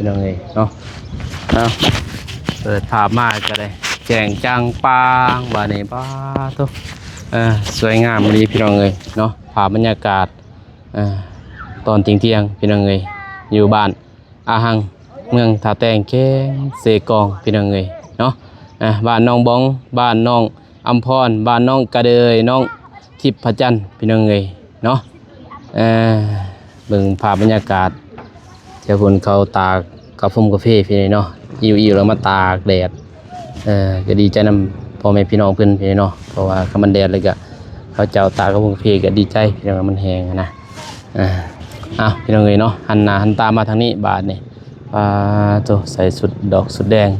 ພີ່ນ້ອງເອີຍເນາະ. ເອົາ ເປີດພາບມາກໍໄດ້ແຈ້ງຈ່າງປ່າງບາດນີ້ ປາໂທ້ ເອີ ສວຍງາມອີ່ຫຼີພີ່ນ້ອງເອີຍເນາະ. ພາບບັນຍາກາດ ເອີ ຕອນທ່ຽງໆ ພີ່ນ້ອງເອີຍ ຢູ່ບ້ານອາຫັງ ເມືອງທ່າແຕງ ແຂວງເຊກອງ ພີ່ນ້ອງເອີຍເນາະ. ເອີ ບ້ານໜອງບອງ ບ້ານໜອງ ອຳພອນ ບ້ານນ້ອງກະເດີຍ ນ້ອງທິບພະຈັນ ພີ່ນ້ອງເອີຍເນາະ. ເອີ ເບິ່ງພາບບັນຍາກາດ ແຖວພຸ້ນເຂົາຕາກກາຟົງກາເຟພີ່ນ້ອງເນາະ ຫິ້ວໆ ແລ້ວມາຕາກແດດ. ເອີ ກໍດີໃຈນຳພໍ່ແມ່ພີ່ນ້ອງເພິ່ນພີ່ນ້ອງເນາະ ເພາະວ່າຄັນມັນແດດແລ້ວກໍເຂົາເຈົ້າຕາກກາຟົງກາເຟກໍດີໃຈພີ່ນ້ອງ ມັນແຫ້ງຫັ້ນນະ. ເອີ ເອົາ ພີ່ນ້ອງເອີຍເນາະ ຫັນໜ້າຫັນຕາມາທາງນີ້ບາດນີ້. ປາໂທ້ ໃສ່ຊຸດດອກຊຸດແດງ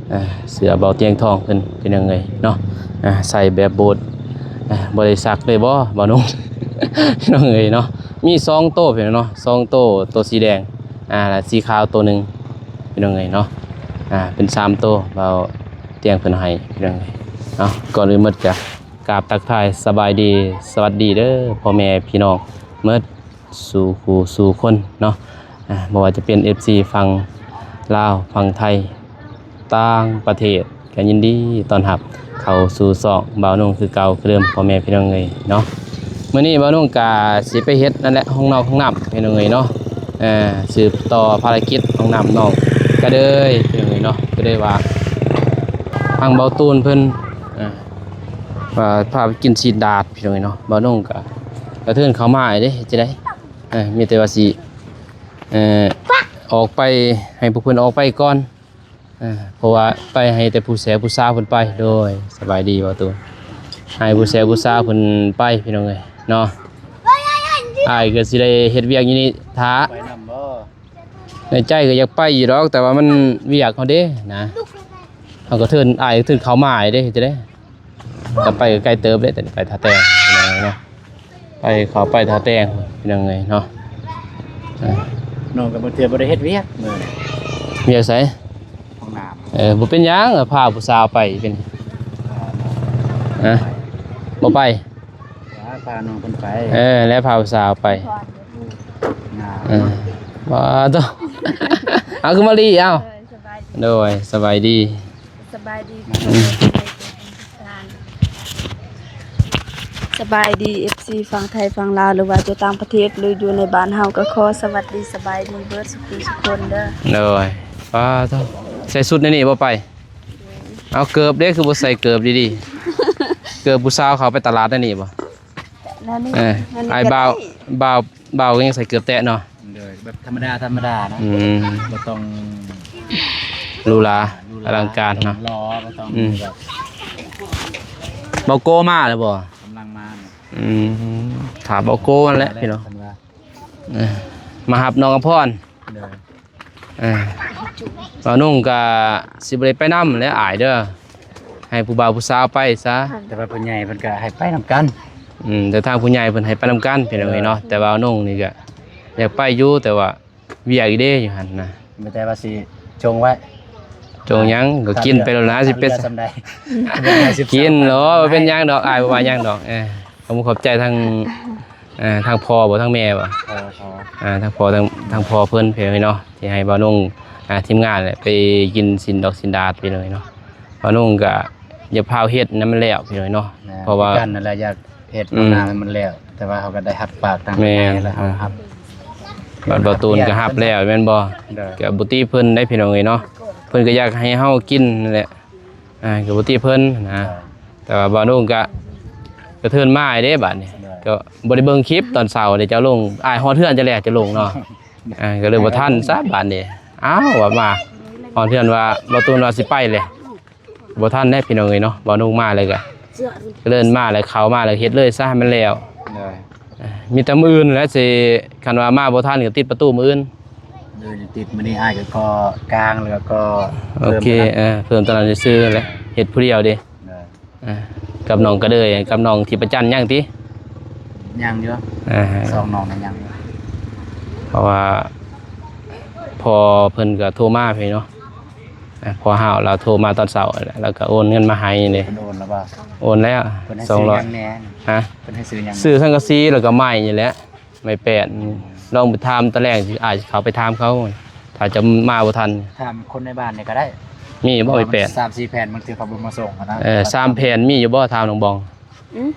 ເອີ ເສື້ອເບົາຕຽງທອງເພິ່ນ ພີ່ນ້ອງເອີຍເນາະ. ເອີ ໃສ່ແບບໂບດ ເອີ ບໍ່ໄດ້ຊັກເລີຍບໍ່ ບ່າວໜຸ່ງ ພີ່ນ້ອງເອີຍເນາະ. ມີສອງໂຕພີ່ນ້ອງເນາະ ສອງໂຕ ໂຕສີແດງ ອ່າ ແລະ ສີຂາວໂຕໜຶ່ງ ພີ່ນ້ອງເອີຍເນາະ. ອ່າ ເປັນສາມໂຕ ເບົາຕຽງເພິ່ນໃຫ້ ພີ່ນ້ອງເອີຍເນາະ. ກ່ອນອື່ນໝົດກະກາບທັກທາຍສະບາຍດີ ສະຫວັດດີເດີ ພໍ່ແມ່ພີ່ນ້ອງໝົດ ສູ່ຄູ່ສູ່ຄົນເນາະ. ອ່າ ບໍ່ວ່າຈະເປັນເອັຟຊີຝັ່ງລາວ ຝັ່ງໄທ ຕ່າງປະເທດ ກໍຍິນດີຕ້ອນຮັບເຂົ້າສູ່ຊ່ອງບ່າວໜຸ່ງຄືເກົ່າຄືເດີມ ພໍ່ແມ່ພີ່ນ້ອງເອີຍເນາະ. ມື້ນີ້ບ່າວໜຸ່ງກະຊິໄປເຮັດນັ້ນແຫຼະ ຫ້ອງນອກຫ້ອງນ້ຳ ພີ່ນ້ອງເອີຍເນາະ. ເອີ ສືບຕໍ່ພາລະກິດຫ້ອງນ້ຳນ້ອງກະເດີຍ ພີ່ນ້ອງເອີຍເນາະ. ກໍເລີຍວ່າທາງບ່າວຕູນເພິ່ນ ເອີ ວ່າພາໄປກິນຊີ້ນດາດ ພີ່ນ້ອງເອີຍເນາະ. ບ່າວໜຸ່ງກະ ກະເທີນເຂົ້າມາເດ້ ເຮັດຈັ່ງໃດ? ເອີ ມີແຕ່ວ່າຊິ ເອີ ອອກໄປ ໃຫ້ພວກເພິ່ນອອກໄປກ່ອນ ເອີ ເພາະວ່າໄປໃຫ້ແຕ່ຜູ້ແສຜູ້ສາວເພິ່ນໄປ. ໂດຍ ສະບາຍດີບ່າວຕູນ ໃຫ້ຜູ້ແສຜູ້ສາວເພິ່ນໄປ ພີ່ນ້ອງເອີຍເນາະ. ອ້າຍກໍຊິໄດ້ເຮັດວຽກຢູ່ນີ້ຖ້າ ໄປນຳບໍ່? ໃນໃຈກໍຢາກໄປຢູ່ດອກ ແຕ່ວ່າມັນວຽກເຮົາເດ້ນະ ເຮົາກໍເທີນ ອ້າຍເທີນເຂົ້າມາເດ້ ເຮັດຈັ່ງໃດ? ກໍໄປກໍໄກເຕີບເດ້ ແຕ່ໄປທ່າແຕງເນາະ ໄປ ເຂົ້າໄປທ່າແຕງ ພີ່ນ້ອງເອີຍເນາະ. ເອີ ນ້ອງກໍບາງເທື່ອບໍ່ໄດ້ເຮັດວຽກມື້ນີ້ ວຽກໃສ? ຫ້ອງນ້ຳ. ເອີ ບໍ່ເປັນຫຍັງ ພາຜູ້ສາວໄປເປັນ ເອີ ບໍ່ໄປ ພານ້ອງເພິ່ນໄປ. ເອີ ແລ້ວພາຜູ້ສາວໄປ. ເອີ ບໍ່ຕ້ອງ ເອົາ ຄືມາລີ ເອົາ ໂດຍ ສະບາຍດີ ສະບາຍດີ ສະບາຍດີ ສະບາຍດີ ເອັຟຊີຝັ່ງໄທຝັ່ງລາວ ຫຼືວ່າຢູ່ຕ່າງປະເທດ ຫຼືຢູ່ໃນບ້ານເຮົາ ກໍຂໍສະຫວັດດີ ສະບາຍດີເບິດສຸຂູສຸຄົນເດີ. ໂດຍ ປາໂທ້ ໃສ່ຊຸດໃນນີ້ບໍ່ໄປ? ເອົາ ເກີບເດ້ ຄືບໍ່ໃສ່ເກີບດີໆ? ເກີບຜູ້ສາວເຂົາໄປຕະຫຼາດໃນນີ້ບໍ່? ແນວນີ້ ເອີ ແນວນີ້ ອ້າຍ ກໍ ບ່າວ ໄດ້ ບ່າວ ບ່າວກໍຍັງໃສ່ເກີບແຕະເນາະ. ໂດຍ ແບບທຳມະດາ ທຳມະດານະ. ອືມ ບໍ່ຕ້ອງຫຼູຫຼາ ຫຼູຫຼາ ອະລັງການເນາະ ຕ້ອງຫຼໍ່ ບໍ່ຕ້ອງ ອືມ ແບບ ບ່າວໂກມາແລ້ວບໍ່? ກຳລັງມາ. ອືມ ຖ້າບ່າວໂກຫັ້ນແຫຼະພີ່ນ້ອງ ເອີ ມາຮັບນ້ອງອຳພອນ. ໂດຍ ເອີ ບ່າວໜຸ່ງກະຊິບໍ່ໄດ້ໄປນຳແຫຼະ ອາຍເດີ ໃຫ້ຜູ້ບ່າວຜູ້ສາວໄປຊະ. ແຕ່ວ່າຜູ້ໃຫຍ່ເພິ່ນກະໃຫ້ໄປນຳກັນ. ອືມ ແຕ່ທາງຜູ້ໃຫຍ່ເພິ່ນໃຫ້ໄປນຳກັນ ພີ່ນ້ອງເອີຍເນາະ. ໂດຍ ແຕ່ບ່າວໜຸ່ງນີ້ກະຢາກໄປຢູ່ ແຕ່ວ່າວຽກອີກເດ້ຢູ່ຫັ້ນນະ. ມີແຕ່ວ່າຊິຈົ່ງໄວ້. ຈົ່ງຫຍັງ? ກໍກິນໄປໂລດນະ ຊິເປັນ ເຫຼືອສ່ຳໃດ ກິນໂລດ ບໍ່ເປັນຫຍັງດອກ ອາຍບໍ່ວ່າຫຍັງດອກ. ເອີ ຂອບໃຈທາງ ອ່າ ທາງພໍ່ບໍ່ ທາງແມ່ບໍ່? ພໍ່ ພໍ່ ອ່າ ທາງພໍ່ ທາງ ທາງພໍ່ເພິ່ນ ພີ່ນ້ອງເອີຍເນາະ ທີ່ໃຫ້ບ່າວໜຸ່ງ ອ່າ ທີມງານແຫຼະ ໄປກິນຊີ້ນດອກຊີ້ນດາດ ພີ່ນ້ອງເອີຍເນາະ. ບ່າວໜຸ່ງກະຢາກພາວເຮັດໃຫ້ມັນແລ້ວ ພີ່ນ້ອງເອີຍເນາະ. ແມ່ນ ເພາະວ່າ ຄືກັນນັ້ນແຫຼະ ຢາກເຮັດ ອືມ ນາໃຫ້ມັນແລ້ວ ແຕ່ວ່າເຮົາກໍໄດ້ຮັບປາກທາງ ແມ່ນ ແມ່ແລ້ວ ອ່າ ຮັບ ບັດບ່າວຕູນກໍຮັບແລ້ວແມ່ນບໍ່? ໂດຍ ກໍບໍ່ຕິເພິ່ນໄດ໋ ພີ່ນ້ອງເອີຍເນາະ ເພິ່ນກໍຢາກໃຫ້ເຮົາກິນນັ້ນແຫຼະ. ອ່າ ກໍບໍ່ຕິເພິ່ນນະ ເອີ ແຕ່ວ່າບ່າວໜຸ່ງກະ ກະເທີນມາເດ້ບາດນີ້ ໂດຍ ກໍບໍ່ໄດ້ເບິ່ງຄລິບຕອນເຊົ້າເດ້ ເຈົ້າລົງ ອ້າຍຮອດເຮືອນເຈົ້າແລ້ວ ເຈົ້າລົງເນາະ. ອ່າ ກໍເລີຍບໍ່ທັນຊະບາດນີ້. ອ້າວ ວ່າມາຮອດເຮືອນ ວ່າບ່າວຕູນວ່າຊິໄປແລ້ວ ບໍ່ທັນແລ້ວ ພີ່ນ້ອງເອີຍເນາະ. ບ່າວໜຸ່ງມາແລ້ວກະ ກໍເດີນມາແລ້ວ ເຂົ້າມາແລ້ວເຮັດເລີຍຊະໃຫ້ມັນແລ້ວ. ໂດຍ ອ່າ ມີແຕ່ມື້ອື່ນແຫຼະຊິ ຄັນວ່າມາບໍ່ທັນກໍຕິດປະຕູມື້ອື່ນ. ໂດຍ ຕິດມື້ນີ້ອ້າຍກໍກໍ່ກາງ ແລ້ວກໍ ໂອເຄ ເພີ່ມ ເອີ ເພີ່ມຕອນນັ້ນຊື່ໆແຫຼະ ເຮັດຜູ້ດຽວເດ້. ໂດຍ ອ່າ ກັບນ້ອງກະເດີຍ ກັບນ້ອງທິບປະຈັນຍັງຕິ? ຍັງຢູ່ ອ່າ ສອງນ້ອງນັ້ນຍັງຢູ່ ເພາະວ່າພໍ່ເພິ່ນກໍໂທມາພີ້ເນາະ. ອ່າ ພໍ່ເຮົາລາວໂທມາຕອນເຊົ້າ ແລ້ວກໍໂອນເງິນມາໃຫ້ເດ້. ເພິ່ນໂອນແລ້ວບໍ່? ໂອນແລ້ວ ເພິ່ນໃຫ້ ສອງຮ້ອຍ ຊື້ຫຍັງແດ່? ຮະ? ເພິ່ນໃຫ້ຊື້ຫຍັງ? ຊື້ສັງກະສີ ແລ້ວກໍໄມ້ນີ້ແຫຼະ ໄມ້ແປ້ນ. ອືມ ລອງໄປຖາມຕອນແລງ ອ້າຍຊິເຂົ້າໄປຖາມເຂົາ. ຖ້າຈະມາບໍ່ທັນ ຖາມຄົນໃນບ້ານນີ້ກໍໄດ້ ມີບໍ່ໃບແປນ? ສາມສີ່ແຜ່ນ ບາງເທື່ອເຂົາບໍ່ມາສົ່ງຫັ້ນນະ. ເອີ ສາມແຜ່ນ ມີຢູ່ບໍ່? ຖາມນ້ອງບອງ. ອືມ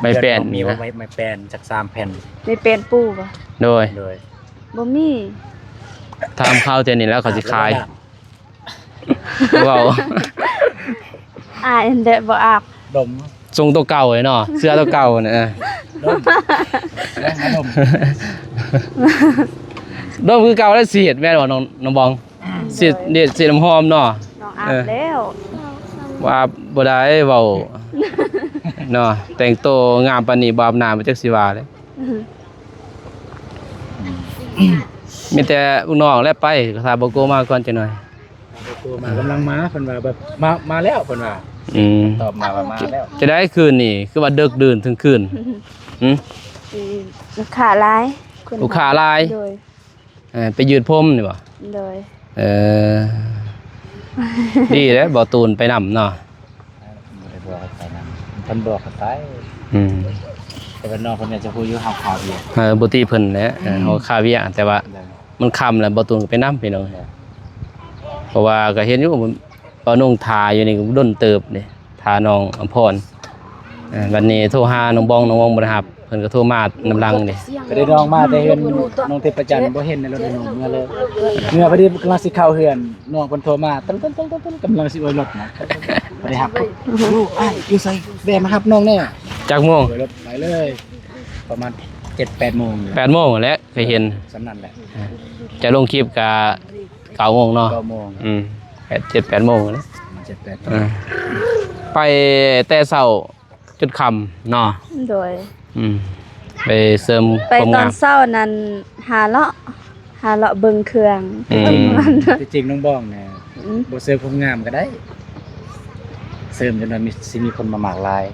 ໃບແປນມີບໍ່? ໃບ ໃບແປນຈັກສາມແຜ່ນ. ໃບແປນປູ່ບໍ່? ໂດຍ ໂດຍ ບໍ່ມີ. ຖາມເຂົາແຕ່ນີ້ແລ້ວເຂົາຊິຂາຍ. ເວົ້າ ອາຍແດ່ບໍ່ອາບ ດົມ ຊົງໂຕເກົ່າເລີຍເນາະ ເສື້ອໂຕເກົ່ານະ ດົມ ແມ່ນ ດົມ ດົມຄືເກົ່າແລ້ວ ສີດແມ່ນບໍ່ນ້ອງ ນ້ອງບອງ? ສີດ ສີດນ້ຳຫອມເນາະ. ນ້ອງອາບແລ້ວ ເອີ ບໍ່ອາບບໍ່ໄດ້ ເວົ້າເນາະ ແຕ່ງໂຕງາມປານນີ້ ບໍ່ອາບນ້ຳ ຈັກຊິວ່າເລີຍ. ມີແຕ່ລູກນ້ອງແຫຼະໄປ ຖ້າບໍ່ໂກມາກ່ອນຈັກໜ່ອຍ. ບໍ່ໂກມາ ກຳລັງມາ ເພິ່ນວ່າແບບ ມາ ມາແລ້ວ ເພິ່ນວ່າ. ອືມ ຕອບມາວ່າມາແລ້ວ. ຈະໄດ້ຄືນນີ້ ຄືວ່າເດິກດື່ນທັງຄືນ? ຫື? ອືມ ລູກຄ້າຫຼາຍ ລູກຄ້າຫຼາຍ. ໂດຍ ເອີ ໄປຢືດພົມນີ້ບໍ່? ໂດຍ ເອີ ດີແລ້ວ ບໍ່ຕູນໄປນຳເນາະ. ບໍ່ໄດ້ບອກໃຫ້ໄປນຳ ເພິ່ນບອກໃຫ້ໄປ. ອືມ ແຕ່ວ່ານ້ອງເພິ່ນກໍຈະຮູ້ຢູ່ ເຮົາຄາວຽກ. ເອີ ບໍ່ຕິເພິ່ນແຫຼະ ເອີ ອືມ ເຮົາຄາວຽກ ແຕ່ວ່າ ໂດຍ ມັນຄ່ຳແລ້ວ ບໍ່ຕູນກໍໄປນຳພີ່ນ້ອງ. ໂດຍ ເພາະວ່າກໍເຫັນຢູ່ ບໍ່ນຸ່ງຖ້າຢູ່ນີ້ກໍດົນເຕີບເດ້ ຖ້ານ້ອງອຳພອນ. ເອີ ບັດນີ້ໂທຫານ້ອງບອງ ນ້ອງບອງບໍ່ໄດ້ຮັບ ເພິ່ນກໍໂທມານຳຫຼັງເດ້. ກໍໄດ້ນ້ອງມາແຕ່ເຮືອນນ້ອງເທບພະຈັນ ບໍ່ເຫັນໃນລົດນ້ອງເມືອເລີຍ ເມືອພໍດີກຳລັງຊິເຂົ້າເຮືອນ ນ້ອງເພິ່ນໂທມາ ຕຶ້ງໆໆໆ ກຳລັງຊິອວຍລົດນະ ບໍ່ໄດ້ຮັບ. ລູກອ້າຍຢູ່ໃສ ແວ່ມາຮັບນ້ອງແດ່. ຈັກໂມງ? ອວຍລົດໄປເລີຍ ປະມານເຈັດແປດໂມງ. ແປດໂມງແຫຼະ ເຄີຍເຫັນ ສ່ຳນັ້ນແຫຼະ. ຈະລົງຄລິບກະເກົ້າໂມງເນາະ. ເກົ້າໂມງ ອືມ ແປດ ເຈັດແປດໂມງແຫຼະ ເຈັດແປດ. ເອີ ໄປແຕ່ເຊົ້າ ຈົນຄ່ຳເນາະ. ໂດຍ ອືມ ໄປເສີມ ໄປ ຄວາມງາມ ຕອນເຊົ້ານັ້ນ ຫາເລາະ ຫາເລາະເບິ່ງເຄື່ອງ. ອືມ ທີ່ຈິງນ້ອງບອງນີ້ ອືມ ບໍ່ເສີມຄວາມງາມກໍໄດ້ ເສີມຈົນວ່າມີ ຊິມີຄົນມາໝາກຫຼາຍ.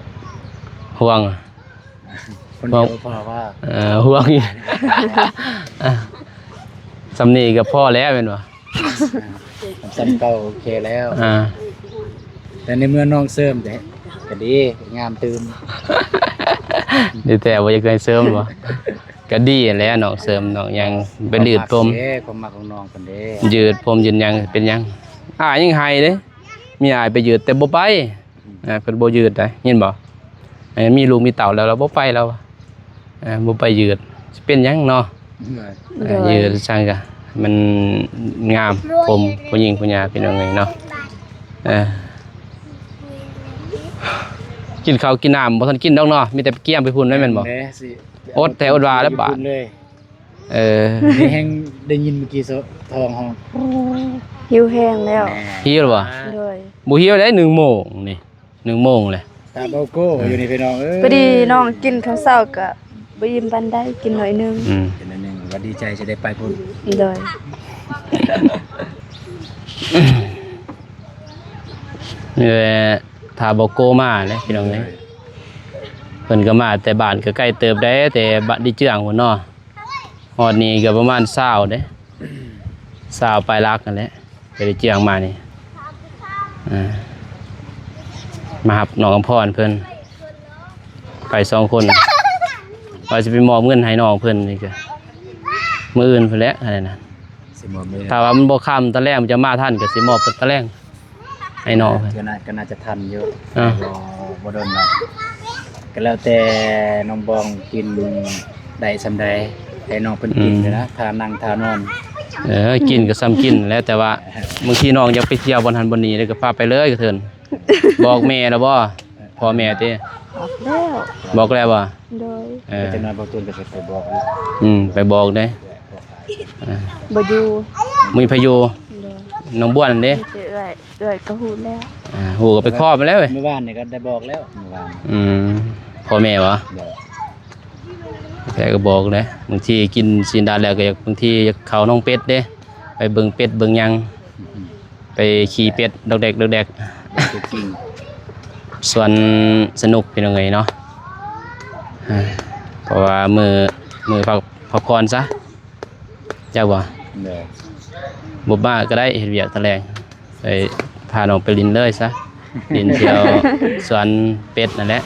ຫ່ວງ ຄົນດຽວພໍວ່າ ເອີ ຫ່ວງ ສ່ຳນີ້ກໍພໍແລ້ວແມ່ນບໍ່? ອ່າ ສ່ຳເກົ່າໂອເຄແລ້ວ. ອ່າ ແຕ່ໃນເມື່ອນ້ອງເສີມແທ້ກໍດີ ງາມຕື່ມ. ດີແທ້ບໍ່ຢາກໃຫ້ເສີມບໍ່? ກໍດີຫັ້ນແຫຼະ ນ້ອງເສີມ ນ້ອງຫຍັງໄປລືດຜົມ. ຄວາມມັກຂອງນ້ອງເພິ່ນເດ້ ຢືດຜົມຢືດຫຍັງເປັນຫຍັງ? ອ້າຍຍັງໃຫ້ເດ້ ມີອ້າຍໄປຢືດແຕ່ບໍ່ໄປ. ອ່າ ເພິ່ນບໍ່ຢືດໄດ໋ ຍິນບໍ່? ເອີ ມີລູກມີເຕົ້າແລ້ວ ລາວບໍ່ໄປລາວວ່າ ເອີ ບໍ່ໄປຢືດ ຊິເປັນຫຍັງເນາະ? ໂດຍ ເອີ ຢືດຈັ່ງກະມັນງາມ ຜົມຜູ້ຍິງຜູ້ຍາ ພີ່ນ້ອງເອີຍເນາະ. ເອີ ກິນເຂົ້າກິນນ້ຳບໍ່ທັນກິນດອກເນາະ ມີແຕ່ໄປກຽມໄປພຸ້ນໄດ້ແມ່ນບໍ່? ແມ່ນແຫຼະ ຊິອົດແທ້ອົດວ່າແລ້ວບາດ. ເອີ ນີ້ແຮງໄດ້ຍິນເມື່ອກີ້ ທ້ອງຮ້ອງ ຫິວແຮງແລ້ວ. ຫິວແລ້ວບໍ່? ໂດຍ ບໍ່ຫິວໄດ໋ ໜຶ່ງໂມງນີ້ ໜຶ່ງໂມງແຫຼະ. ຕາເບົາໂກ້ຢູ່ນີ້ພີ່ນ້ອງເອີຍ ພໍດີນ້ອງກິນເຂົ້າເຊົ້າກໍບໍ່ອີ່ມປານໃດ ກິນໜ້ອຍໜຶ່ງ. ອືມ ກິນໜ້ອຍໜຶ່ງ ວ່າດີໃຈຈະໄດ້ໄປພຸ້ນ. ໂດຍ ນີ້ແຫຼະ ຖ້າເບົາໂກ້ມາແຫຼະພີ່ນ້ອງເອີຍ. ໂດຍ ເພິ່ນກໍມາແຕ່ບ້ານກໍໄກເຕີບໄດ໋ ແຕ່ບ້ານດີເຈື່ອງພຸ້ນເນາະ. ຮອດນີ້ກໍປະມານຊາວເດ້ ຊາວປາຍຫຼັກນັ້ນແຫຼະ ໄປໄດ້ເຈື່ອງມານີ້. ອ່າ ມາຮັບນ້ອງອຳພອນເພິ່ນ ໄປສອງຄົນ ວ່າຊິໄປມອບເງິນໃຫ້ນ້ອງເພິ່ນນີ້ກໍມື້ອື່ນພຸ້ນແຫຼະ ອັນນັ້ນນະ. ຊິມອບມື້ ຖ້າວ່າມັນບໍ່ຄ່ຳຕອນແລງ ມັນຈະມາທັນ ກໍຊິມອບຕອນແລງ. ໃຫ້ນ້ອງ ກໍໜ້າ ກໍໜ້າຈະທັນຢູ່. ອ່າ ບໍ່ ບໍ່ດົນດອກ ກໍແລ້ວແຕ່ນ້ອງບອງກິນໄດ້ສ່ຳໃດ ໃຫ້ນ້ອງເພິ່ນກິນ. ອືມ ນີ້ນະ ທ່ານັ່ງທ່ານອນ. ເອີ ກິນກໍສ່ຳກິນແຫຼະ ແຕ່ວ່າບາງທີນ້ອງຢາກໄປທ່ຽວບ່ອນຫັ້ນບ່ອນນີ້ ແລ້ວກໍພາໄປເລີຍກະເທີນ. ບອກແມ່ແລ້ວບໍ່? ພໍ່ແມ່ຕິ? ບອກແລ້ວ. ບອກແລ້ວບໍ່? ໂດຍ. ເອີ ຈັກໜ້ອຍບໍ່ຕູນກໍຊິໄປບອກ. ອືມ ໄປບອກເດ້. ອ່າ ບໍ່ຢູ່ ມີໃຜຢູ່? ໂດຍ. ນ້ອງບວນເດ້? ມີແຕ່ເອື້ອຍ ເອື້ອຍກໍຮູ້ແລ້ວ. ອ່າ ຮູ້ກໍໄປຂໍມາແລ້ວເວີຍ. ມື້ວານນີ້ກໍໄດ້ບອກແລ້ວ ມື້ວານ. ອືມ ພໍ່ແມ່ບໍ່? ໂດຍ. ແຕ່ກໍບອກເດ້ ບາງທີກິນຊີ້ນດາດແລ້ວກໍຢາກ ບາງທີຢາກເຂົ້າໜອງເປັດເດ້ ໄປເບິ່ງເປັດເບິ່ງຫຍັງ. ອືມ ໄປຂີ່ເປັດດອກແດກດອກແດກ ເປັດຈິງ ສວນສະໜຸກພີ່ນ້ອງເອີຍເນາະ. ອ່າ ເພາະວ່າມື້ ມື້ພັກ ພັກຜ່ອນຊະ ຈັກບໍ່? ໂດຍ. ບໍ່ມາກໍໄດ້ ເຮັດວຽກຕອນແລງ ໄປພານ້ອງໄປຫຼິ້ນເລີຍຊະ ຫຼິ້ນທ່ຽວສວນເປັດນັ້ນແຫຼະ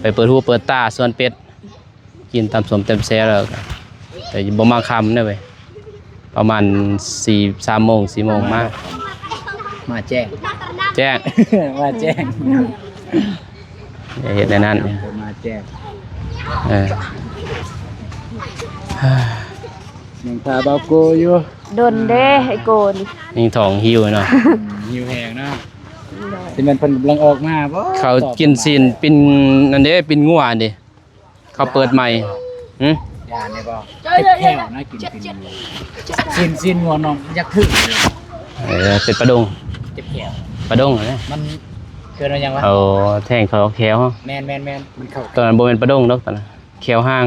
ໄປເປີດຫູເປີດຕາສວນເປັດ. ກິນຕຳສົ້ມຕຳແຊວແລ້ວກໍ ແຕ່ບໍ່ມາຄ່ຳເດ້ເວີຍ. ປະມານສີ່ ສາມໂມງ ສີ່ໂມງມາ ມາແຈ້ງ ແຈ້ງ ມາແຈ້ງ ເຮັດແນວນັ້ນ ມາແຈ້ງ ເອີ ຍັງຖ້າເບົາໂກຢູ່ ດົນເດ້ ອາ ໄອ້ໂກນີ້ ຍັງທ້ອງຫິວເນາະ ຫິວແຮງເນາະ ໂດຍ ຊິແມ່ນເພິ່ນກຳລັງອອກມາບໍ່ ເຂົາກິນຊີ້ນປີ້ນນັ້ນເດ້ ປີ້ນງົວຫັ້ນເດ້ ເຂົາເປີດໃໝ່ ຫຶ ຢ້ານໄດ້ບໍ່ ເຈັບແຂ້ວນະ ກິນປີ້ນງົວ ຊີ້ນ ຊີ້ນງົວນ້ອງຢາກຖືກ ເອີ ເປັນປາດົງ ເຈັບແຂ້ວ ປາດົງນະ ມັນເອີ້ນວ່າຫຍັງວະ ໂອ້ ແທງເຂົ້າແຂ້ວ ແມ່ນໆໆ ມັນເຂົ້າ ຕອນນັ້ນບໍ່ແມ່ນປາດົງດອກ ຕອນນັ້ນແຂ້ວຮ່າງ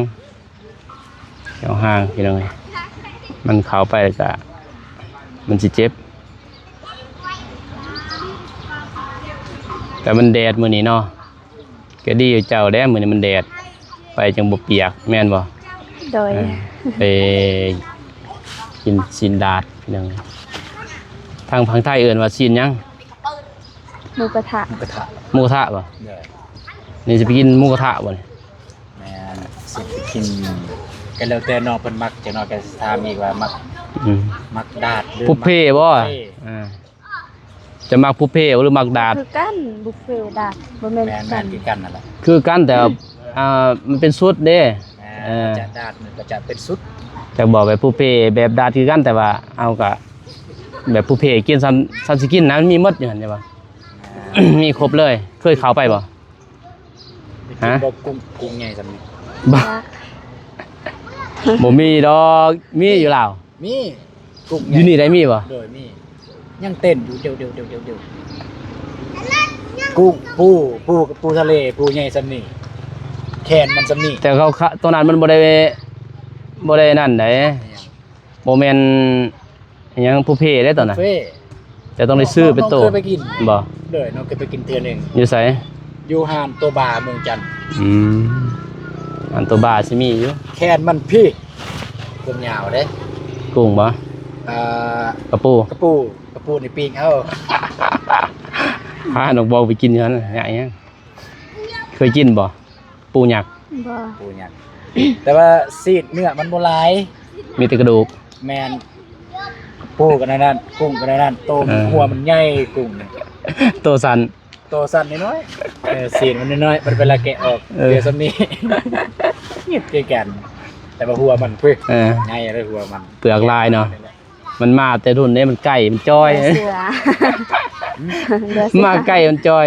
ແຂ້ວຮ່າງ ພີ່ນ້ອງເອີຍ ມັນເຂົ້າໄປແລ້ວກະ ມັນຊິເຈັບ ແຕ່ມັນແດດມື້ນີ້ເນາະ ກະດີຢູ່ເຈົ້າແດ່ ມື້ນີ້ມັນແດດ ໄປຈັ່ງບໍ່ປຽກ ແມ່ນບໍ່? ໂດຍ ເອີ ໄປກິນຊີ້ນດາດ ພີ່ນ້ອງ ທາງ ທາງໄທເອີ້ນວ່າຊີ້ນຫຍັງ? ໝູກະທະ ໝູກະທະ ໝູກະທະບໍ່? ໂດຍ ນີ້ຊິໄປກິນໝູກະທະບໍ່ນີ້? ແມ່ນ ຊິໄປກິນ ກໍແລ້ວແຕ່ນ້ອງເພິ່ນມັກ ຈັກໜ້ອຍກໍຊິຖາມອີກວ່າມັກ ອືມ ມັກດາດ ຫຼື ບຸບເພບໍ່? ເພ ອ່າ ເຈົ້າມັກບຸບເພບໍ່ ຫຼືມັກດາດ? ຄືກັນ ບຸບເພ ດາດ ບໍ່ແມ່ນ ແມ່ນ ຄືກັນ ແມ່ນຄືກັນນັ້ນແຫຼະ ຄືກັນ ແຕ່ ອ່າ ມັນເປັນຊຸດເດ້ ແມ່ນ ເອີ ຈະດາດມັນກໍຈະເປັນຊຸດ ຈັກບອກແບບບຸບເພ ແບບດາດຄືກັນ ແຕ່ວ່າເຮົາກໍແບບບຸບເພກິນ ສ່ຳ ສ່ຳຊິກິນນະ ມັນມີໝົດຢູ່ຫັ້ນ ແມ່ນບໍ່? ອ່າ ມີຄົບເລີຍ ເຄີຍເຂົ້າໄປບໍ່? ໄປກິນ ຮະ? ບໍ່ ກຸ້ງ ກຸ້ງໃຫຍ່ສ່ຳນີ້ ບໍ່ ບໍ່ມີດອກ ມີຢູ່ລາວ ມີ ກຸ້ງໃຫຍ່ ຢູ່ນີ້ໄດ້ມີບໍ່? ໂດຍ ມີ ຍັງເຕັ້ນຢູ່ ເດີວໆໆໆ ກຸ້ງ ປູ ປູ ປູທະເລ ປູໃຫຍ່ສ່ຳນີ້ ແຂນມັນສ່ຳນີ້ ແຕ່ເຂົາ ໂຕນັ້ນມັນບໍ່ໄດ້ ບໍ່ໄດ້ນັ້ນໃດ ອີຫຍັງ? ບໍ່ແມ່ນ ອີຫຍັງ ບຸບເພເດ້ຕອນນັ້ນ ບຸບເພ ແຕ່ຕ້ອງໄດ້ຊື້ເປັນໂຕ ນ້ອງເຄີຍໄປກິນ ບໍ່? ໂດຍ ນ້ອງເຄີຍໄປກິນເທື່ອໜຶ່ງ ຢູ່ໃສ? ຢູ່ຮ້ານໂຕບາເມືອງຈັນ ອືມ ຮ້ານໂຕບາຊິມີຢູ່ ແຂນມັນພີ້ ຄວາມຍາວເດ້ ກຸ້ງບໍ່? ເອີ ກະປູ ກະປູ ກະປູນີ້ປີ້ງເອົາ ພານ້ອງບອກໄປກິນຢູ່ຫັ້ນ ຍາກຫຍັງ? ເຄີຍກິນບໍ່? ປູຍັກ ບໍ່ ປູຍັກ ແຕ່ວ່າຊີ້ນເນື້ອມັນບໍ່ຫຼາຍ ມີແຕ່ກະດູກ ແມ່ນ ປູກໍແນວນັ້ນ ກຸ້ງກໍແນວນັ້ນ ໂຕ ເອີ ຫົວມັນໃຫຍ່ກຸ້ງນີ້ ໂຕສັ້ນ ໂຕສັ້ນນ້ອຍໆ ເອີ ຊີ້ນມັນນ້ອຍໆ ມັນເວລາແກະອອກ ເອີ ເຫຼືອສ່ຳນີ້ ງຶດຄືກັນ ແຕ່ວ່າຫົວມັນ ເອີ ໃຫຍ່ເລີຍຫົວມັນ ເປືອກຫຼາຍເນາະ ມັນມາແຕ່ຮຸ່ນເດ້ ມັນໄກ່ ມັນຈ່ອຍ ເສືອ ມາໄກ່ ມັນຈ່ອຍ.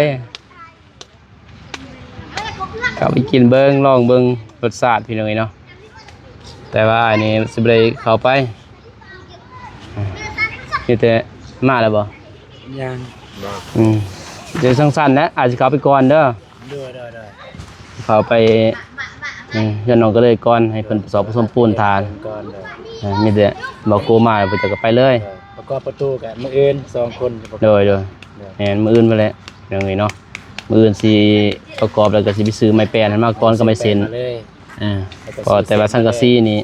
ເຂົ້າໄປກິນເບິ່ງ ລອງເບິ່ງລົດຊາດ ພີ່ນ້ອງເອີຍເນາະ ແຕ່ວ່າອັນນີ້ຊິບໍ່ໄດ້ເຂົ້າໄປ ມີແຕ່ ມາແລ້ວບໍ່? ຍັງ ບໍ່ ອືມ ດຽວສັ້ນໆນະ ອາດຊິເຂົ້າໄປກ່ອນເດີ ໂດຍໆໆ ເຂົ້າໄປ ອືມ ເຮືອນນ້ອງກະເລີຍກ່ອນ ໃຫ້ເພິ່ນປະສອບປະສົມປູນຖ້າ ກ່ອນເດີ ເອີ ມີແຕ່ບອກໂກມາ ເພິ່ນຈະກໍໄປເລີຍ ເອີ ປະກອບປະຕູກັນມື້ອື່ນ ສອງຄົນ ໂດຍໆ ໂດຍ ແມ່ນ ມື້ອື່ນພຸ້ນແຫຼະ ພີ່ນ້ອງເອີຍເນາະ ມື້ອື່ນຊິປະກອບ ແລ້ວກໍຊິໄປຊື້ໄມ້ແປ້ນໃຫ້ມາກ່ອນກັບໄມ້ເສັ້ນ ຊື້ແປ້ນມາເລີຍ ເອີ ແລ້ວກໍ ເພາະແຕ່ວ່າສັງກະສີນີ້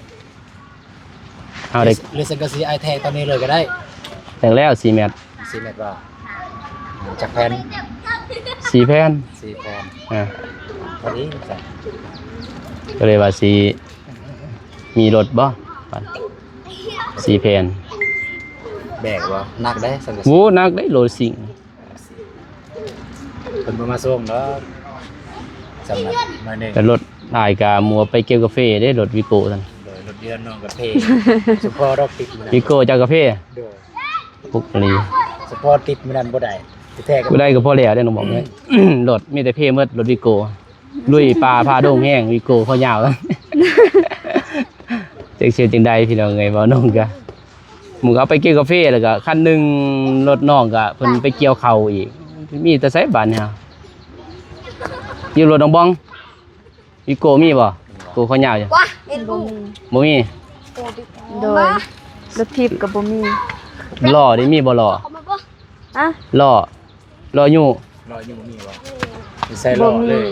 ເຮົາໄດ້ ຫຼື ຫຼືສັງກະສີອ້າຍແທກຕອນນີ້ເລີຍກໍໄດ້ ແທກແລ້ວສີ່ແມັດ ສີ່ແມັດບໍ່? ຈັກແຜ່ນ? ສີ່ແຜ່ນ ສີ່ແຜ່ນ ເອີ ພໍດີຊັ້ນ ກໍເລີຍວ່າຊິມີລົດບໍ່? ສີ່ແຜ່ນ ແບກບໍ່? ໜັກເດ້ສັງກະສີ ໂອ້ ໜັກເດ້ ໂລສີ່ ເພິ່ນບໍ່ມາສົ່ງດອກ ສຳລັບໜ້ອຍໜຶ່ງ ແຕ່ລົດອ້າຍກະມົວໄປເກັບກາເຟເດ້ ລົດວີໂກ້ນັ້ນ ໂດຍ ລົດເຮືອນນ້ອງກະເພ ສະເພາະດອກຕິດມື້ນັ້ນ ວີໂກ້ຈາກກາເຟ ໂດຍ ປຸກອີ່ຫຼີ ສະເພາະຕິດມື້ນັ້ນບໍ່ໄດ້ ແທ້ໆກໍບໍ່ໄດ້ກໍພໍແລ້ວເດ້ນ້ອງບອກເອີຍ ລົດມີແຕ່ເພໝົດ ລົດວີໂກ້ ລຸຍປ່າຝ່າດົງແຮງ ວີໂກ້ຄອຍາວ ຈັກຊິເຮັດຈັ່ງໃດພີ່ນ້ອງເອີຍ ເວົ້ານ້ອງກະ ໝູ່ເຂົາໄປກິນກາເຟ ແລ້ວກະຄັນໜຶ່ງລົດນ້ອງກະເພິ່ນໄປກ່ຽວເຂົ້າອີກ ມີແຕ່ໃສບາດນີ້ ຢູ່ລົດນ້ອງບອງ ວິໂກ້ມີບໍ່? ໂກ້ເຂົາຍາວຢູ່ ບໍ່ມີ ບໍ່ມີ ໂດຍ ລົດຖີບກໍບໍ່ມີ ລໍ້ນີ້ມີບໍ່ລໍ້? ອະ ລໍ້ ລໍ້ຍູ້ ລໍ້ຍູ້ມີບໍ່? ໃສ່ລໍ້ເລີຍ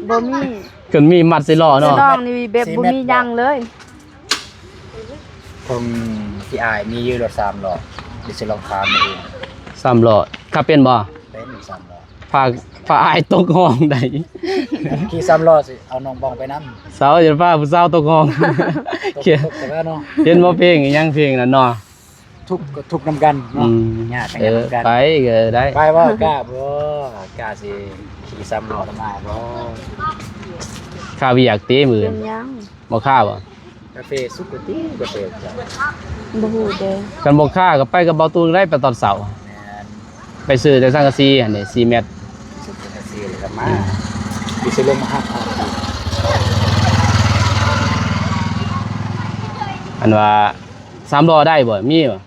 ບໍ່ມີ ບໍ່ມີ ຄັນມີມັດໃສ່ລໍ້ເນາະ ນ້ອງນີ້ແບບບໍ່ມີຫຍັງເລີຍ ຂອງພີ່ອ້າຍມີຢູ່ລົດສາມລໍ້ ດຽວຊິລອງຖາມເບິ່ງ ສາມລໍ້ ຂັບເປັນບໍ່? ເປັນສາມລໍ້ ພາ ພາອ້າຍຕົກຫ້ອງໃດ ຂີ່ສາມລໍ້ຊິເອົານ້ອງບອງໄປນຳ. ສາວຈະພາຜູ້ສາວຕົກຫ້ອງ. ຕົກ ຕົກແຕ່ວ່າເນາະ. ເຫັນບໍ່ເພງອີຫຍັງເພງນັ້ນເນາະ? ທຸກກໍທຸກນຳກັນເນາະ. ອືມ ຍາກກໍຍາກນຳກັນ. ເອີ ໄປກໍໄດ້. ໄປບໍ່? ກ້າບໍ່? ກ້າຊິຂີ່ສາມລໍ້ນຳອ້າຍບໍ່? ຄາວຽກຕິມື້ອື່ນ? ເປັນຫຍັງ? ບໍ່ຄາບໍ່? ກາເຟສຸກກະຕິ ກາເຟເຈົ້າ. ບໍ່ຮູ້ເດ້. ຄັນບໍ່ຄາກໍໄປກັບເບົາຕູນໄດ້ ໄປຕອນເຊົ້າ. ແມ່ນ. ໄປຊື້ແຕ່ສັງກະສີຫັ້ນເດ້ ສີ່ແມັດ. ຊື້ສັງກະສີແລ້ວກໍມາ. ອືມ. ຊິລົງມາຮັບເອົາ. ອັນວ່າສາມລໍ້ໄດ້ບໍ່? ມີບໍ່?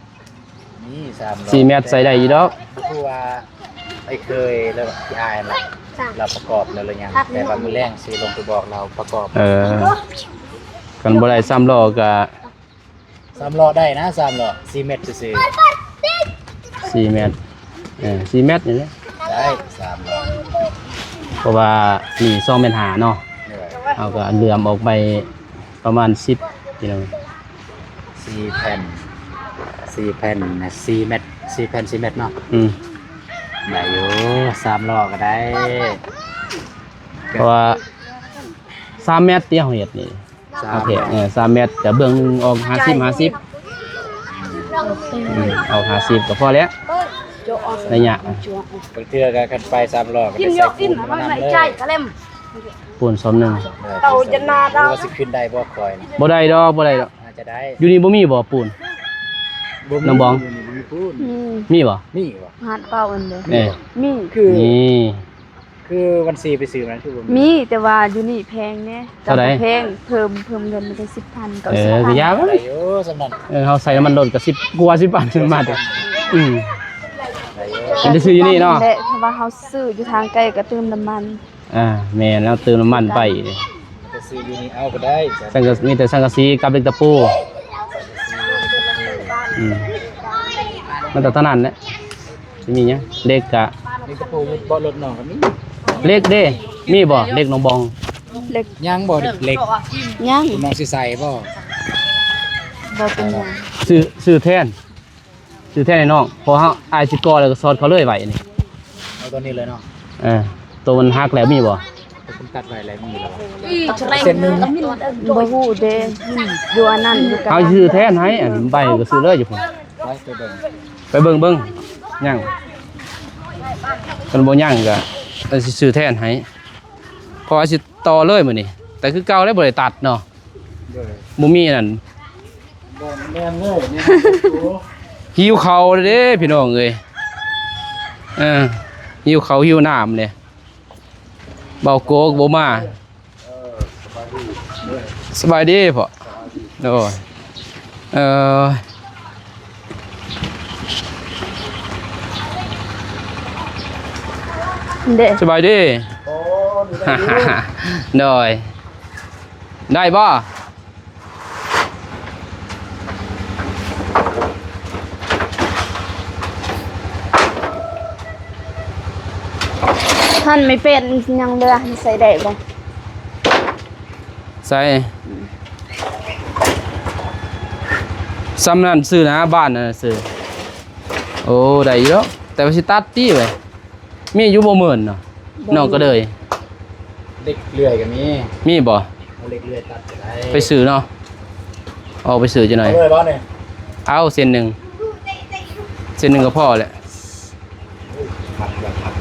ມີສາມລໍ້ ສີ່ແມັດໃສ່ໄດ້ຢູ່ດອກ. ບໍ່ຮູ້ວ່າ ໄອ້ເຄີຍແລ້ວ ຍາຍລະ ລາວປະກອບແລ້ວຫຼືຍັງ? ແຕ່ວ່າມື້ແລງຊິລົງໄປບອກລາວປະກອບ. ເອີ ຄັນບໍ່ໄດ້ສາມລໍ້ກະ ສາມລໍ້ໄດ້ນະ ສາມລໍ້ ສີ່ແມັດຊື່ໆ. ສີ່ແມັດ ເອີ ສີ່ແມັດນີ້ແຫຼະ ໄດ້ສາມລໍ້. ເພາະວ່າມີສອງແມັດຫ້າເນາະ. ໂດຍ. ເຮົາກໍເຫຼືອມອອກໄປປະມານສິບກິໂລ. ສີ່ແຜ່ນ ສີ່ແຜ່ນນະ ສີ່ແມັດ ສີ່ແຜ່ນ ສີ່ແມັດເນາະ. ອືມ ໄດ້ຢູ່ ສາມລໍ້ກໍໄດ້. ເພາະວ່າສາມແມັດທີ່ເຮົາເຮັດນີ້ ສາມແມັດ ໂອເຄ ເອີ ສາມແມັດ ແຕ່ເບື້ອງໜຶ່ງອອກຫ້າສິບ ຫ້າສິບ. ອືມ ອອກຫ້າສິບກໍພໍແລ້ວ ໄລຍະ. ບາງເທື່ອກໍຄັນໄປສາມລໍ້ກໍໄດ້ໃສ່ປູນມານຳເລີຍ. ປູນສອບໜຶ່ງ. ເອີ ເຕົາຈະນາດາ ວ່າຊິຂຶ້ນໄດ້ບໍ່ຂ້ອຍນະ? ບໍ່ໄດ້ດອກ ບໍ່ໄດ້ດອກ. ອາດຈະໄດ້. ຢູ່ນີ້ບໍ່ມີບໍ່ປູນ? ບໍ່ມີ ນ້ອງບອງ. ຢູ່ນີ້ບໍ່ມີປູນ. ມີ ມີບໍ່? ມີບໍ່? ຮ້ານເກົ່າອັນເດີ. ເອີ ມີ ຄື ມີ ຄືວັນຊີໄປຊື້ມັນຄືບໍ່ມີ? ມີ ແຕ່ວ່າຢູ່ນີ້ແພງແດ່. ເທົ່າໃດ? ແພງ ເພີ່ມ ເພີ່ມເງິນມາໄດ້ສິບພັນ ເກົ້າສິບພັນ. ເອີ ກໍຢ່າມັນ ໄດ້ຢູ່ສ່ຳນັ້ນ. ເອີ ເຮົາໃສ່ນ້ຳມັນລົດກໍສິບກວ່າສິບພັນມາເດ້. ອືມ ໄດ້ຢູ່ ມັນໄດ້ຊື້ຢູ່ນີ້ເນາະ. ແຫຼະ ເພາະວ່າເຮົາຊື້ຢູ່ທາງໄກກໍຕື່ມນ້ຳມັນ. ອ່າ ແມ່ນແລ້ວ ເຕີມນ້ຳມັນໄປ. ໄປຊື້ຢູ່ນີ້ເອົາກໍໄດ້. ສັງກະ ມີແຕ່ສັງກະສີກັບເຫຼັກຕະປູ. ອືມ ມັນກໍເທົ່ານັ້ນແຫຼະ. ຊິມີຫຍັງ? ເຫຼັກກະ ເຫຼັກຕະປູຢູ່ເບາະລົດນ້ອງກໍມີ. ເຫຼັກເດ້ ມີບໍ່? ເຫຼັກນ້ອງບອງ. ເຫຼັກ ຍັງບໍ່? ເຫຼັກ ຍັງ ນ້ອງຊິໃສ່ບໍ່? ບໍ່ເປັນຫຍັງ. ຊື້ ຊື້ແທນ. ຊື້ແທນໃຫ້ນ້ອງ ເພາະເຮົາ ອ້າຍຊິກໍ່ແລ້ວກໍສອດເຂົາເລີຍໄວ້ນີ້. ເອົາຕົວນີ້ເລີຍເນາະ. ເອີ ຕົວມັນຫັກແລ້ວມີບໍ່? ຕົວເພິ່ນຕັດໄວ້ແລ້ວມີແລ້ວບໍ່? ເສັ້ນໜຶ່ງ. ບໍ່ຮູ້ເດ້ ຢູ່ອັນນັ້ນຢູ່ກັບ ເຮົາຊື້ແທນໃຫ້. ອັນໃບກໍຊື້ເລີຍຢູ່ພຸ້ນ. ໄປ ໄປເບິ່ງ ໄປເບິ່ງເບິ່ງ. ຍັງ ຄັນບໍ່ຍັງກໍ ເອີ ຊິຊື້ແທນໃຫ້ ເພາະວ່າຊິຕໍ່ເລີຍມື້ນີ້ ແຕ່ຄືເກົ່າແຫຼະ ບໍ່ໄດ້ຕັດເນາະ. ໂດຍ. ບໍ່ມີອັນນັ້ນ. ບໍ່ແມ່ນເລີຍ ແມ່ນ. ໂອ້ ຫິວເຂົ້າເດ້ພີ່ນ້ອງເອີຍ. ເອີ ຫິວເຂົ້າຫິວນ້ຳເດ້. ເບົາໂກກບໍ່ມາ. ເອີ ສະບາຍດີ. ສະບາຍດີພໍ່. ສະບາຍດີ. ໂດຍ. ເອີ ເດ້ ສະບາຍດີ. ໂອ້ ໂດຍ. ໄດ້ບໍ່? ຫັ້ນ ໄມ້ແປ້ນຍັງເຫຼືອ ໃສ່ໄດ້ບໍ່? ໃສ່ ອືມ ສ່ຳນັ້ນຊື່ນະ ບ້ານນັ້ນຊື່. ໂອ້ ໄດ້ຢູ່ດອກ ແຕ່ວ່າຊິຕັດຕິເວີຍ. ມີຢູ່ບໍ່ໝື່ນເນາະ? ບໍ່ມີ. ນ້ອງກໍເລີຍ ເຫຼັກເລື່ອຍກໍມີ. ມີບໍ່? ເອົາເຫຼັກເລື່ອຍຕັດກໍໄດ້. ໄປຊື້ເນາະ ອອກໄປຊື້ຈັກໜ່ອຍ. ເອົາເລີຍບໍ່ນີ້? ເອົາເສັ້ນໜຶ່ງ ເສັ້ນໜຶ່ງກໍພໍແຫຼະ. ຄັກ ຄັກ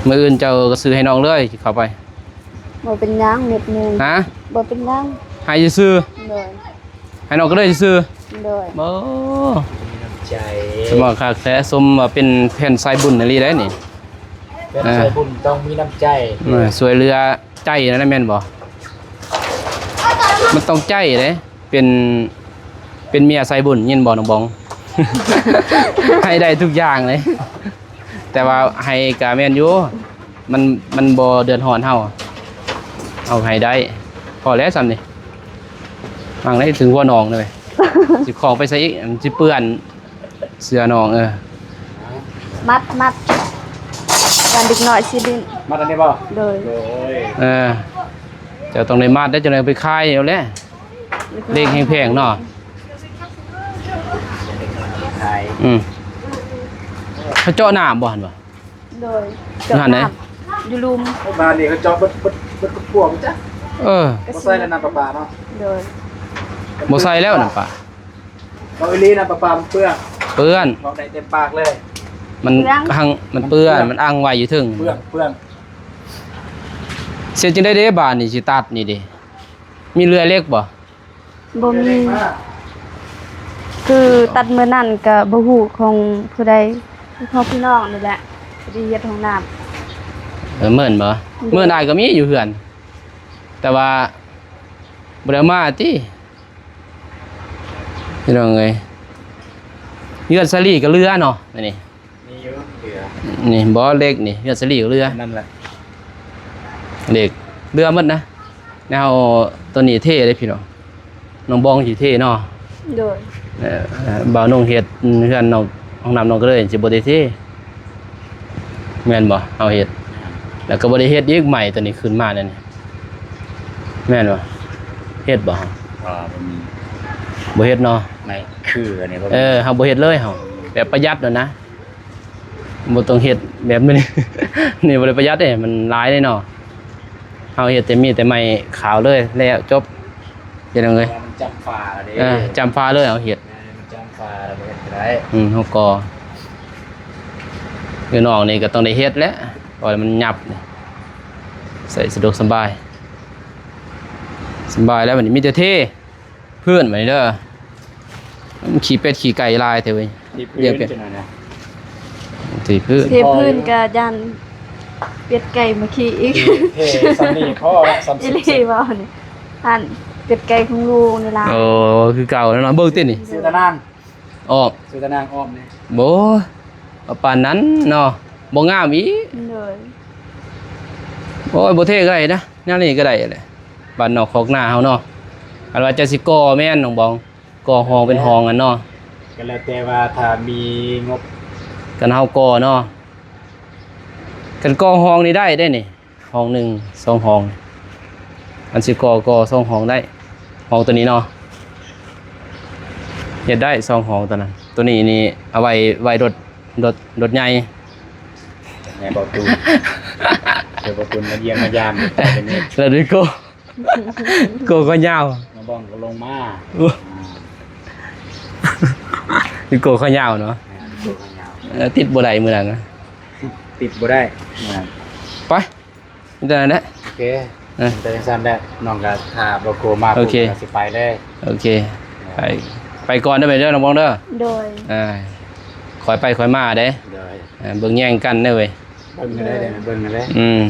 ມື້ອື່ນເຈົ້າກໍຊື້ໃຫ້ນ້ອງເລີຍ ເຂົ້າໄປ. ບໍ່ເປັນຫຍັງ ເມັດໜຶ່ງ. ຮະ? ບໍ່ເປັນຫຍັງ ໃຫ້ຊື່ໆ. ໂດຍ. ໃຫ້ນ້ອງກໍໄດ້ຊື່ໆ. ໂດຍ. ໂອ້ ມີນ້ຳໃຈ ສະໝໍຄັກແທ້ ສົມວ່າເປັນແຜ່ນສາຍບຸນອີ່ຫຼີໄດ໋ນີ້. ແຜ່ນ ເອີ ສາຍບຸນຕ້ອງມີນ້ຳໃຈ. ເອີ ຊ່ວຍເຫຼືອໃຈນັ້ນແມ່ນບໍ່? ມັນຕ້ອງໃຈເດ້ ເປັນ ເປັນເມຍສາຍບຸນ ຍິນບໍ່ນ້ອງບອງ? ໃຫ້ໄດ້ທຸກຢ່າງເລີຍ. ແຕ່ວ່າໃຫ້ກະແມ່ນຢູ່ ມັນ ມັນບໍ່ເດືອດຮ້ອນເຮົາ ເຮົາໃຫ້ໄດ້. ພໍແລ້ວສ່ຳນີ້ ຫາງໄດ້ເຖິງຫົວນ້ອງເລີຍ. ຊິຂອງໄປໃສອີກ? ມັນຊິເປື້ອນເສື້ອນ້ອງ. ເອີ ມັດ ມັດ ຢ້ານເດັກນ້ອຍຊິຫຼິ້ນ. ມັດອັນນີ້ບໍ່? ໂດຍ. ໂດຍ. ເອີ ເຈົ້າຕ້ອງໄດ້ມັດເດ້ ຈັ່ງໃດໄປຂາຍເອົາແຫຼະ. ເຫຼັກແຮງແພງເນາະ. ຂາຍ ອືມ ເຂົາເຈາະນ້ຳບໍ່ຫັ້ນບໍ່? ໂດຍ. ເຈາະນ້ຳ. ຢູ່ລຸ່ມ. ໂອ້ ບ້ານນີ້ເຂົາເຈາະເບິດ ເບິດ ເບິດທຸກຄົວບໍ່ຈັກ. ເອີ ບໍ່ໃສ່ແລ້ວນ້ຳປະປາເນາະ. ໂດຍ ບໍ່ໃສ່ແລ້ວນ້ຳປະປາ. ເວົ້າອີ່ຫຼີ ນ້ຳປະປາມັນເປື້ອນ. ເປື້ອນ ບອກໄດ້ເຕັມປາກເລີຍ. ມັນ ເປື້ອນ ອັ່ງ ມັນເປື້ອນ ມັນເປື້ອນ ມັນອັ່ງໄວ້ຢູ່ເທິງ. ເປື້ອນ ເປື້ອນ. ເຮັດຈັ່ງໃດເດ້ ບາດນີ້ຊິຕັດນີ້ເດ້ ມີເລື່ອຍເຫຼັກບໍ່? ບໍ່ມີ. ຄືຕັດມື້ນັ້ນກໍບໍ່ຮູ້ຂອງຜູ້ໃດ ຂອງພີ່ນ້ອງນີ້ແຫຼະ ທີ່ເຮັດຫ້ອງນ້ຳ. ເອີ ເມີ້ນບໍ່? ໂດຍ ເມີ້ນອ້າຍກໍມີຢູ່ເຮືອນ ແຕ່ວ່າບໍ່ໄດ້ເອົາມາຕິ ພີ່ນ້ອງເອີຍ. ເຮືອນສາລີກໍເຫຼືອເນາະ ອັນນີ້. ມີຢູ່ເຫຼືອ ນີ້ບໍ່ ເຫຼັກນີ້ ເຮືອນສາລີເຫຼືອ ນັ້ນແຫຼະ ເຫຼັກເຫຼືອໝົດນະ. ແນວໂຕນີ້ເທເດ້ພີ່ນ້ອງ ນ້ອງບອງຊິເທເນາະ. ໂດຍ ເອີ ບ່າວນົງເຮັດເຮືອນນ້ອງ ຫ້ອງນ້ຳນ້ອງກໍເລີຍຊິບໍ່ໄດ້ເທ ແມ່ນບໍ່? ເຮົາເຮັດ ແລ້ວກໍບໍ່ໄດ້ເຮັດອີກ ໃໝ່ໂຕນີ້ຂຶ້ນມາແນວນີ້ ແມ່ນບໍ່? ເຮັດບໍ່? ບໍ່ ບໍ່ມີ ບໍ່ເຮັດເນາະ. ໃໝ່ຄືອັນນີ້ບໍ່ມີ ເອີ ເຮົາບໍ່ເຮັດເລີຍ ເຮົາແບບປະຢັດໂລດນະ. ບໍ່ຕ້ອງເຮັດແບບນີ້ ນີ້ບໍ່ໄດ້ປະຢັດເດ້ ມັນຫຼາຍເດ້ເນາະ. ເຮົາເຮັດແຕ່ ມີແຕ່ໄມ້ຂາວເລີຍ ແລ້ວຈົບ ເຮັດຫຍັງເລີຍ. ມັນຈຳຟ້າເດ້ ເອີ ຈຳຟ້າເລີຍເຮົາເຮັດ ແມ່ນ ມັນຈຳຟ້າແລ້ວບໍ່ເຮັດກໍໄດ້. ອືມ ເຮົາກໍ ຢູ່ນອກນີ້ກໍຕ້ອງໄດ້ເຮັດແຫຼະ ເພາະວ່າມັນຫຍັບ ໃສ່ສະດວກສະບາຍ ສະບາຍແລ້ວ. ບັດນີ້ມີແຕ່ເທ ພື້ນບັດນີ້ເດີ ມັນຂີ້ເປັດຂີ້ໄກ່ຫຼາຍແທ້ເວີຍ. ທີ່ພື້ນ ຈັ່ງນັ້ນນະ ທີ່ພື້ນ ທີ່ພື້ນກໍຢ້ານເປັດໄກ່ມາຂີ້ອີກ. ເທ ເທສ່ຳນີ້ພໍລະ ສ່ຳ ອີ່ຫຼີ ຊິບ ເວົ້ານີ້ ອັນເປັດໄກ່ຂອງລູກນີ້ລະ. ໂອ້ ຄືເກົ່າແລ້ວເນາະ. ເບິ່ງຕິນີ້ ຊື່ຕານາງ ອ້ອມ ຊື່ຕານາງອ້ອມນີ້ ບໍ່ ປານນັ້ນເນາະ ບໍ່ງາມອີກ. ໂດຍ ໂອ້ຍ ບໍ່ເທກໍໄດ້ນະ ແນວນີ້ກໍໄດ້ແຫຼະ ບ້ານນອກຄອກນາເຮົາເນາະ. ອັນວ່າຈະຊິກໍ່ແມ່ນ ນ້ອງບອງ ກໍ່ຫ້ອງເປັນຫ້ອງຫັ້ນເນາະ ກໍແລ້ວແຕ່ວ່າຖ້າມີງົບ. ຄັນເຮົາກໍ່ເນາະ ຄັນກໍ່ຫ້ອງນີ້ໄດ້ເດ້ນີ້ ຫ້ອງໜຶ່ງ ສອງຫ້ອງ ອັນຊິກໍ່ ກໍ່ສອງຫ້ອງໄດ້ ຫ້ອງໂຕນີ້ເນາະ ເຮັດໄດ້ສອງຫ້ອງໂຕນັ້ນ. ໂຕນີ້ນີ້ເອົາໄວ້ ໄວ້ລົດ ລົດ ລົດໃຫຍ່ ແມ່ນບໍ່ຕູນ ແມ່ນບໍ່ຕູນມາຢ້ຽມມາຢາມ ແລ້ວໄດ້ກໍ່ ໂກຂາຍາວ ມາບອງກໍລົງມາ ໂອ້ ໂກຂາຍາວເນາະ ແມ່ນ ໂກຂາຍາວ ເອີ ຕິດບໍ່ໄດ້ມື້ນັ້ນນະ ຕິດບໍ່ໄດ້ມື້ນັ້ນ. ໄປ ມີແຕ່ນັ້ນແຫຼະ ໂອເຄ ເອີ ແຕ່ຈັ່ງຊັ້ນແຫຼະ ນ້ອງກໍຖ້າບໍ່ໂກມາ ໂອເຄ ກໍຊິໄປເລີຍ ໂອເຄ ໄປ ໄປກ່ອນເດີແມ່ເດີ ນ້ອງບອງເດີ ໂດຍ ເອີ ຄ່ອຍໄປຄ່ອຍມາເດ້ ໂດຍ ເອີ ເບິ່ງແຍງກັນເດີເວີຍ. ເບິ່ງກັນໄດ້ເດ້ ເບິ່ງກັນເດ້ ອືມ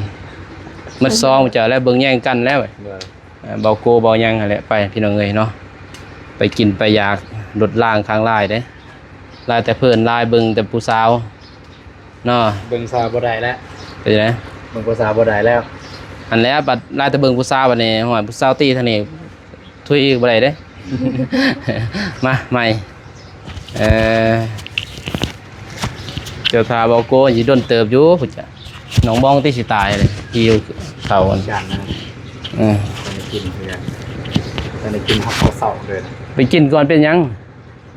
ໝົດຊອງເຈົ້າແລ້ວ ເບິ່ງແຍງກັນແລ້ວ ໂດຍ ເອີ ເບົາໂກເບົາຫຍັງຫັ້ນແຫຼະ ໄປພີ່ນ້ອງເອີຍເນາະ ໄປກິນໄປຢາກ ລົດລາງຂ້າງຫຼາຍເດ້ ຫຼາຍແຕ່ເພິ່ນ ຫຼາຍເບິ່ງແຕ່ຜູ້ສາວເນາະ ເບິ່ງສາວບໍ່ໄດ້ແລ້ວ ເປັນຈັ່ງໃດ ເບິ່ງຜູ້ສາວບໍ່ໄດ້ແລ້ວ ຫັ້ນແຫຼະ ບັດຫຼາຍແຕ່ເບິ່ງຜູ້ສາວ ບັດນີ້ ໂອ້ຍ ຜູ້ສາວຕີທາງນີ້ ທຸຍອີກບໍ່ໄດ້ເດ້ ມາໃໝ່ ເອີ ເຈົ້າຖ້າເບົາໂກຊິດົນເຕີບຢູ່ພຸ້ນຈ້ະ ນ້ອງບອງຕິຊິຕາຍເລີຍ ຫິວເຂົ້າ ຢ້ານນະ ເອີ ບໍ່ໄດ້ກິນເທື່ອ ບໍ່ໄດ້ກິນຮອດເຊົ້າເລີຍ ໄປກິນກ່ອນເປັນຫຍັງ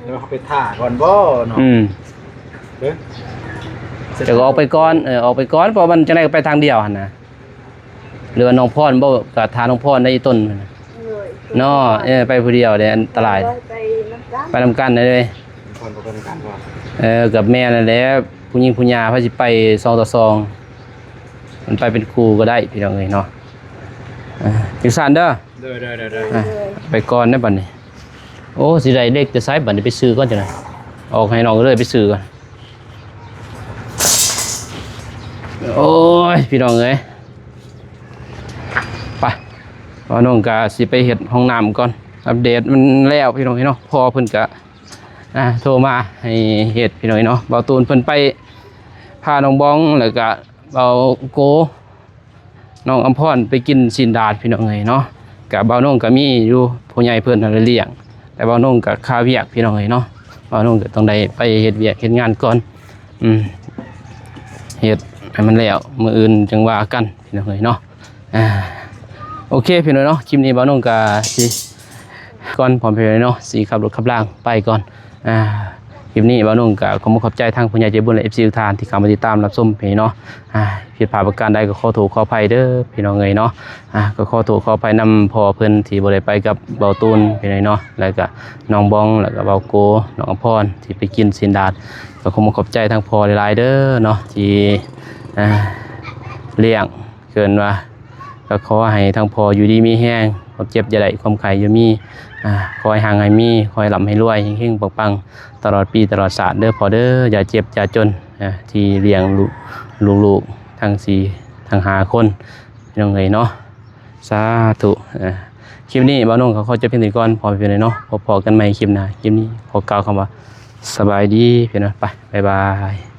ແລ້ວເຮົາໄປຖ້າກ່ອນບໍ່ເນາະ ອືມ ເອີ ເຈົ້າກໍອອກໄປກ່ອນ ເອີ ອອກໄປກ່ອນ ເພາະມັນຈັ່ງໃດກໍໄປທາງດຽວຫັ້ນນະ. ຫຼືວ່ານ້ອງພອນບໍ່ ກໍຖ້ານ້ອງພອນໄດ້ອີ່ຕົນ ໂດຍ ເນາະ ເອີ ໄປຜູ້ດຽວເດ້ອັນຕະລາຍ ໄປນຳກັນ ໄປນຳກັນເດ້ ນ້ອງພອນບໍ່ໄປນຳກັນບໍ່ ເອີ ກໍແມ່ນນັ້ນແຫຼະ ຜູ້ຍິງຜູ້ຍາໃຜຊິໄປສອງຕໍ່ສອງ ມັນໄປເປັນຄູ່ກໍໄດ້ພີ່ນ້ອງເອີຍເນາະ ເອີ ຈັ່ງຊັ້ນເດີ ໂດຍ ໂດຍ ໂດຍ ໂດຍ ອ່ະ ໂດຍ ໄປກ່ອນເດີບັດນີ້ ໂອ້ ຊິໄດ້ເຫຼັກແຕ່ໃສບັດນີ້ ໄປຊື້ກ່ອນຈັ່ງໃດ ອອກໃຫ້ນ້ອງເລີຍ ໄປຊື້ກ່ອນ ໂອ້ຍ ພີ່ນ້ອງເອີຍ ໄປ ບ່າວນົງກະຊິໄປເຮັດຫ້ອງນ້ຳກ່ອນ ອັບເດດມັນແລ້ວພີ່ນ້ອງເອີຍເນາະ ພໍ່ເພິ່ນກະ ອ່າ ໂທມາໃຫ້ເຮັດພີ່ນ້ອງເອີຍເນາະ ບ່າວຕູນເພິ່ນໄປພານ້ອງບອງ ແລ້ວກະບ່າວໂກ ນ້ອງອຳພອນໄປກິນຊີ້ນດາດພີ່ນ້ອງເອີຍເນາະ ກະບ່າວນົງກະມີຢູ່ ຜູ້ໃຫຍ່ເພິ່ນຫັ້ນລະລ້ຽງ ແຕ່ບ່າວນົງກະຄາວຽກພີ່ນ້ອງເອີຍເນາະ ບ່າວນົງກະຕ້ອງໄດ້ໄປເຮັດວຽກເຮັດງານກ່ອນ ອືມ ເຮັດໃຫ້ມັນແລ້ວ ມື້ອື່ນຈັ່ງວ່າກັນພີ່ນ້ອງເອີຍເນາະ ອ່າ ໂອເຄພີ່ນ້ອງເນາະ ຄລິບນີ້ບ່າວນົງກະຊິກ່ອນ ພ້ອມພີ່ນ້ອງເນາະ ຊິຂັບລົດຂັບລາງໄປກ່ອນ ອ່າ ຄລິບນີ້ບ່າວໜຸ່ງກໍຂໍຂອບໃຈທາງຜູ້ໃຫຍ່ໃຈບຸນ ແລະ ເອັຟຊີ ທຸກທ່ານທີ່ເຂົ້າມາຕິດຕາມຮັບຊົມພີ່ນ້ອງເນາະ. ອາ ຜິດພາດປະການໃດກໍຂໍໂທດຂໍອະໄພເດີພີ່ນ້ອງເອີຍເນາະ. ອາ ກໍຂໍໂທດຂໍອະໄພນຳພໍ່ເພິ່ນທີ່ບໍ່ໄດ້ໄປກັບບ່າວຕູນພີ່ນ້ອງເນາະ ແລ້ວກໍນ້ອງບອງ ແລ້ວກໍບ່າວໂກ ນ້ອງອຳພອນທີ່ໄປກິນຊີ້ນດາດ. ກໍຂໍຂອບໃຈທາງພໍ່ຫຼາຍໆເດີເນາະ ທີ່ ອາ ລ້ຽງ ເກີນວ່າ ກໍຂໍໃຫ້ທັງພໍ່ຢູ່ດີມີແຮງ ຄວາມເຈັບຢ່າໄດ້ ຄວາມໄຂ້ຢ່າມີ ອາ ຂໍໃຫ້ຮັ່ງໃຫ້ມີ ຂໍໃຫ້ລ່ຳໃຫ້ລວຍ ເຮັງໆ ປັງໆ ຕະຫຼອດປີຕະຫຼອດຊາດເດີພໍ່ເດີ. ຢ່າເຈັບຢ່າຈົນ ອາ ທີ່ລ້ຽງລູກ ລູກໆທັງສີ່ທັງຫ້າຄົນ ພີ່ນ້ອງເອີຍເນາະ. ສາທຸ. ອາ ຄລິບນີ້ບ່າວໜຸ່ງກໍຂໍຈົບພຽງເທົ່ານີ້ກ່ອນ ພໍ່ແມ່ພີ່ນ້ອງເນາະ. ພົບພໍ້ກັນໃໝ່ຄລິບໜ້າ. ຄລິບນີ້ຂໍກ່າວຄຳວ່າ ສະບາຍດີພີ່ນ້ອງ. ໄປ ບາຍບາຍ.